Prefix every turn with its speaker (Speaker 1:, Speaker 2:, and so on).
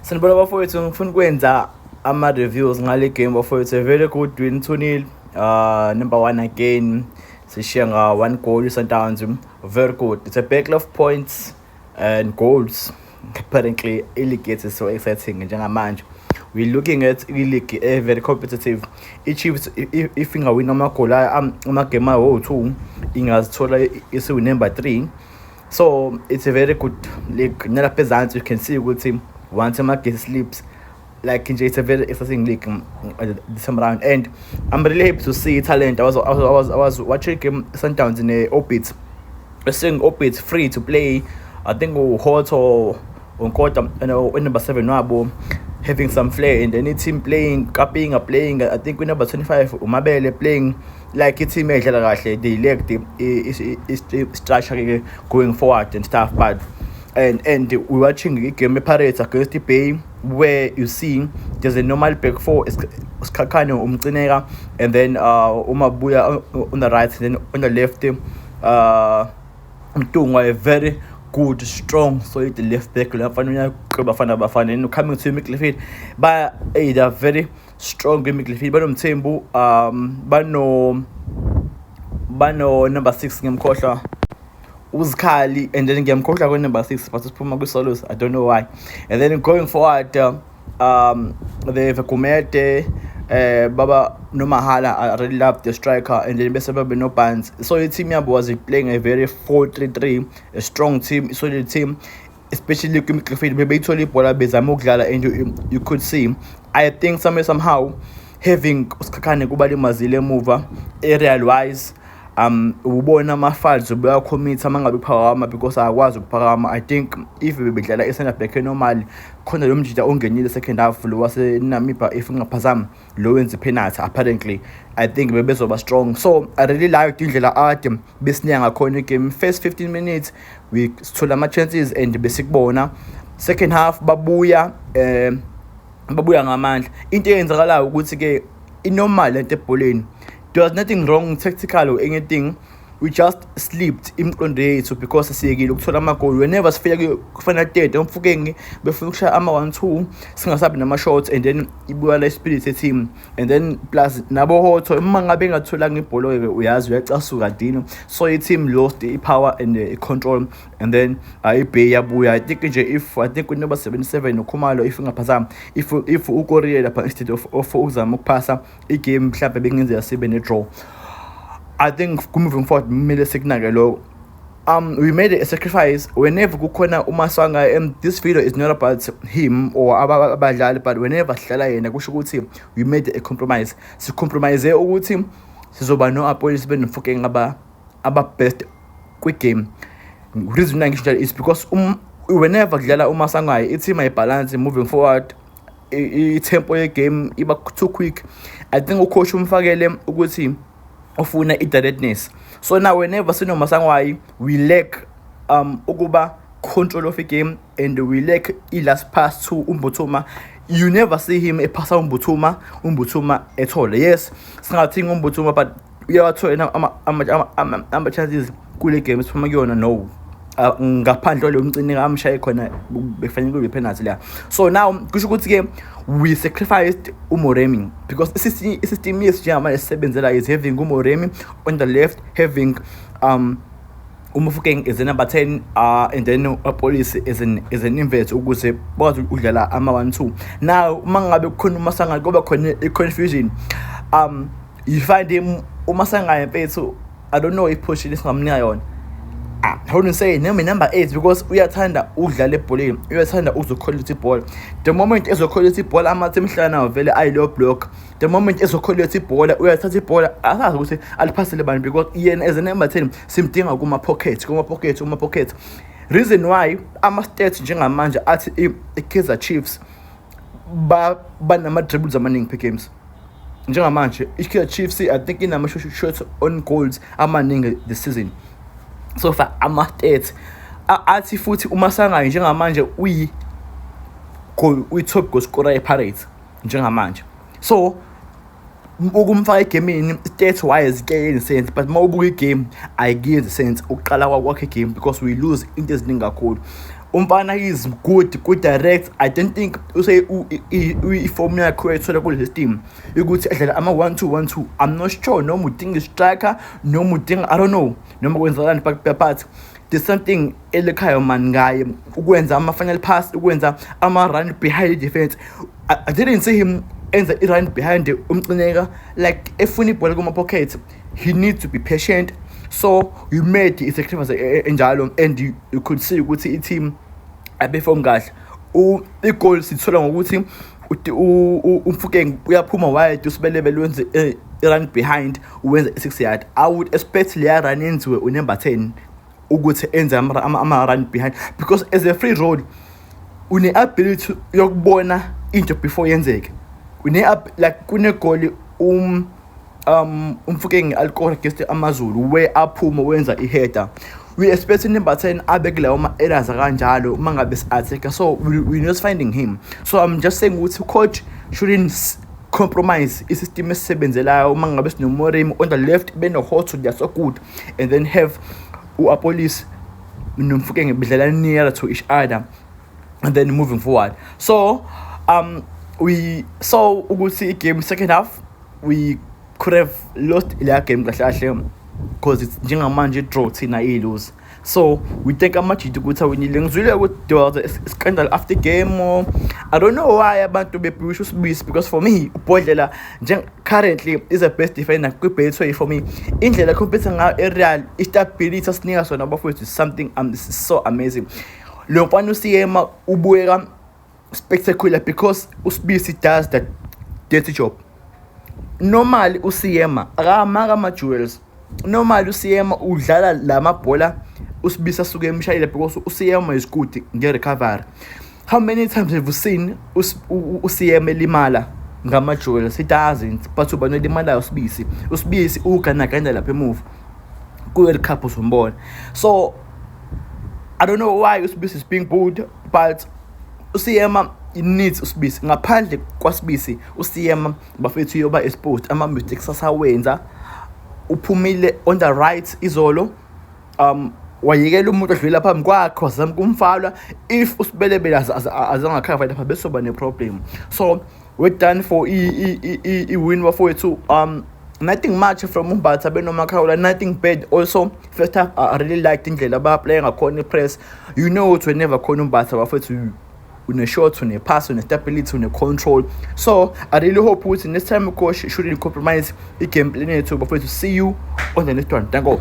Speaker 1: Sanibona bafowethu, ngifuna ukwenza ama-reviews ngale game bafowethu. A very good win, 2-0. Number one again. Sishiya nga one goal Sundowns. Very good. It's a battle of points and goals. Apparently, i-league yethu is so exciting njengamanje. We're looking at i-league very competitive. I-Chiefs if ingawina amagoli amagame awo-2 ingazithola isiwu number 3. So it's a very good league. Nalapha ezansi you can see ukuthi once Magesi sleeps, like nje it's a very exciting league this time around, and I'm really happy to see talent. I was watching game Sundowns in a Orbit, seeing Orbit free to play. I think uHotto, uNkota, number 7 wabo having some flair, and any team playing Kapinga playing, I think number 25 uMabele playing like i-team edlala kahle. They lack the structure going forward and stuff, but and we're watching igame Pirates against the Bay, where you see there's a normal back four, Sikhakhane, uMcineka, and then uMabuya on the right, and then on the left Mtungwa, a very good, strong, solid left back la mfana uyaqhuba bafana bafana. And coming to midfield, ba hey, they are very strong in midfield. BanoMthembu, bano number 6, ngiyamkhohlwa uZikhali, and then ngiyamkhohlwa kwe number 6, but siphuma kwi-Solos, I don't know why. And then going forward, they have Gumede, baba noMahala. I really love the striker, and then bese babe no Barnes. So i-team yabo was playing a very 4-3-3, a strong team, solid team, especially kwi-midfield. Bebeyithola ibhola bezama ukudlala, and you could see, I think somehow having uSikhakhane kubalimazile emuva aerial wise. Ubona ama-fouls ubewacommit uma ngabe uphakama because akakwazi ukuphakama. I think if bebedlala i-center back enormal khona, lo mjita ongenile second half, lo waseNamibia, if ngingaphazami, lo wenza i-penalty apparently, I think bebezoba strong. So I really liked indlela ade besinika ngakhona igame. First 15 minutes we sithola ama-chances and besikubona. Second half babuya, babuya ngamandla. Into eyenzakalayo ukuthi-ke inormal lento ebholeni, there was nothing wrong tactical or anything, we just slipped imiqondo yethu because siyekile ukuthola amagoli. Whenever sifika kufana 30 uMofokeng befuna ukushaya ama-1-2, singasabi nama-shots, and then ibuya la spirit ye-team. And then plus nabo Hotto, uma ngabe engatholanga ibholo-ke uyazi uyacasuka dino. So i-team lost i-power and i-control, and then iBay yabuya. I think nje if, I think number 77 uKhumalo, if ngingaphazami, if ukorile lapha instead of ukuzama ukuphasa igame, mhlawumbe bekungenzeka sibe ne-draw. I think moving forward kumele sikunake lokho. We made a sacrifice whenever kukhona uMaswanganyi, and this video is not about him or abadlali, but whenever sidlala yena kusho ukuthi we made a compromise. Sicompromise ukuthi sizoba no-Appollis benoMofokeng aba best kwi-game. Reason ngisho njalo is because whenever kudlala uMaswanganyi, i-team ayibalance moving forward, i-tempo ye-game iba too quick. I think ucoach umfakele ukuthi ufuna i-directness. So now whenever sinoMaswanganyi, we lack ukuba control of game and we lack i-last pass to uMbuthuma. You never see him ephasa uMbuthuma, uMbuthuma ethole. Yes, singathinga uMbuthuma, but uyawathola ama-chances kule game esiphuma kuyona? No, ngaphandle kwalo mcini amshaye khona, bekufanele kube penalty la. So now kusho ukuthi ke we sacrificed uMoremi because isystem yethu njengamanje sisebenzela is having uMoremi on the left, having uMofokeng is number 10, and then Appollis is an invert ukuze bakwazi ukudlala ama 1-2. Now uma ngabe kukhona uMaswanganyi, kuba khona i-confusion. You find him uMaswanganyi mfethu, I don't know if position esingamnika yona. Ah, I wouldn't say noma number 8 because uyathanda ukudlala ebholeni, uyathanda ukuzokholetha ibhola. The moment ezokholetha ibhola, amathi emhlana nawo vele ayi-low block. The moment ezokholetha ibhola, uyathatha ibhola, asazi ukuthi aliphasele bani because yena as a number 10 simdinga kuma-pocket, kuma-pocket, kuma-pocket. Reason why ama-stats njengamanje athi i-Kaizer Chiefs ba banama-dribbles amaningi per games njengamanje. I-Kaizer Chiefs, I think, inama-shots on goals amaningi this season so far, ama-stats athi. Futhi uMaswanganyi njengamanje uyi goal uyi-top goal scorer ye-Pirates njengamanje, so ukumfaka egemini stats wise kuyayenza sense, but uma ubuka igame ayikuyenzi sense ukuqala kwakhe igame because we lose into eziningi kakhulu. Umfana is good ku-direct. I don't think use i-form yakhe uyayithola kule system ukuthi adlala ama-1-2 1-2. I'm not sure noma udinga i-striker noma udinga, I don't know noma kwenzakalani, but there's something elekhayo man ngaye ukwenza ama-final pass, ukwenza ama-run behind the defense. I didn't see him enza i-run behind uMcineka like efuna ibhola kuma-pocket. He needs to be patient, so you made i-sacrifice enjalo and you could see ukuthi i-team ayi-perform kahle. I-goal sithola ngokuthi uMofokeng uyaphuma wide, uSebelebele wenze i-run behind, uwenza i-6 yard. I would expect leya run yenziwe u-number 10 ukuthi enze ama-run behind because as a free role une-ability yokubona into before yenzeke. Une like kunegoli uMofokeng ali-score against AmaZulu where aphuma wenza i-header. We expect number 10 abe kulawo ma-areas kanjalo uma ngabe si-attack, so we not finding him. So I'm just saying ukuthi coach shouldn't compromise i-system esisebenzelayo uma ngabe sinoMoremi on the left, benoHotto, they are so good, and then have u-Appollis noMofokeng bedlala nearer to each other and then moving forward. So we saw ukuthi i-game second half we could have lost leya game kahle kahle because it's njengamanje draw thina i-lose. So we thank amajita ukuthi awinile. Ngizwile ukuthi there was a scandal after game or I don't know why abantu bebhisha uSibisi, because for me uBhodlela njeng currently is the best defender kwi-Betway. For me, indlela compete ngayo e-Real, i-stability asinika sona abafowethu is something so amazing. Lo mfana uSiyema ubukeka spectacular because uSibisi does that dirty job. Normally uSiyema akamaka ama-duels. Normally uSiyema udlala lamabhola uSibisi asuke emshayile because uSiyema is good nge-recovery. How many times have you seen uSiyema elimala ngama-duels? He doesn't. But ubani olimalayo? USibisi. USibisi uganagana lapha emuva ku-World Cup uzombona. So I don't know why uSibisi is being booed, but uSiyema needs uSibisi. Ngaphandle kwaSibisi, uSiyema bafethu uyoba exposed. Ama-mistakes asawenza, uphumile on the right izolo, wayekela umuntu odlula phambi kwakhe, wazama ukumfala. If uSebelebele azangakhava lapha, besoba ne-problem. So we're done for i-win bafowethu. Nothing much from uMbatha benoMakhawula, nothing bad also. First half I really liked indlela abaplaya ngakhona i-press. You know ukuthi whenever khona uMbatha bafethu, une-shot, une-pass, une-stability, une-control. So I really hope ukuthi next time coach shouldn't compromise i-game plan yethu bafethu. See you on the next one. Danko.